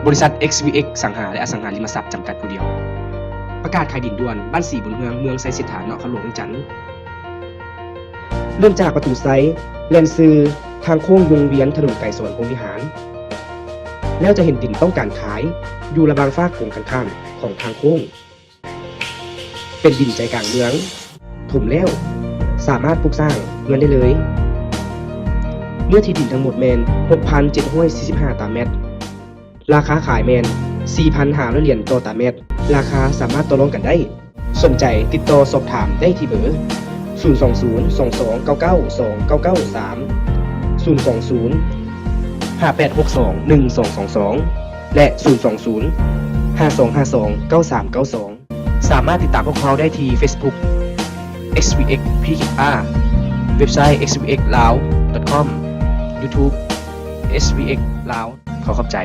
ບໍລິສັດ ເອັກຊ໌ວີເອັກ ສັງຫາ ແລະ ອະສັງຫາລິມະຊັບ ຈຳກັດຜູ້ດຽວ. ປະກາດຂາຍດິນດ່ວນ ບ້ານສີບຸນເຮືອງ ເມືອງໄຊເສດຖາ ນະຄອນຫຼວງວຽງຈັນ. ເລີ່ມຈາກປະຕູໄຊ ແລ່ນຊື່ທາງໂຄ້ງວົງວຽນ ຖະໜົນໄກສອນ ພົມວິຫານ ແລ້ວຈະເຫັນດິນຕ້ອງການຂາຍ ຢູ່ລະຫວ່າງຟາກກົງກັນຂ້າມຂອງທາງໂຄ້ງ. ເປັນດິນໃຈກາງເມືອງ, ຖົມແລ້ວສາມາດປຸກສ້າງເຮືອນໄດ້ເລີຍ. ເນື້ອທີ່ດິນທັງໝົດແມ່ນ ຫົກພັນເຈັດຮ້ອຍສີ່ສິບຫ້າຕາແມັດ, ລາຄາຂາຍແມ່ນ ສີ່ພັນຫ້າຮ້ອຍຫຼຽນຕໍ່ຕາແມັດ, ລາຄາສາມາດຕໍ່ລອງກັນໄດ້. ສົນໃຈຕິດຕໍ່ສອບຖາມໄດ້ທີ່ເບີ ສູນສອງສູນ ສອງສອງເກົ້າເກົ້າ ສອງເກົ້າເກົ້າສາມ, ສູນສອງສູນ ຫ້າແປດຫົກສອງ ໜຶ່ງສອງສອງສອງ ແລະ ສູນສອງສູນ ຫ້າສອງຫ້າສອງ ເກົ້າສາມເກົ້າສອງ. ສາມາດຕິດຕາມພວກເຮົາໄດ້ທີ່ເຟສບຸກ ເອັກຊ໌ວີເອັກ ພີເອັຟອາ, ເວັບໄຊ ເອັກຊ໌ວີເອັກລາວ ດອດຄອມ, ຢູທູບ ເອັກຊ໌ວີເອັກລາວ. ຂໍຂອບໃຈ.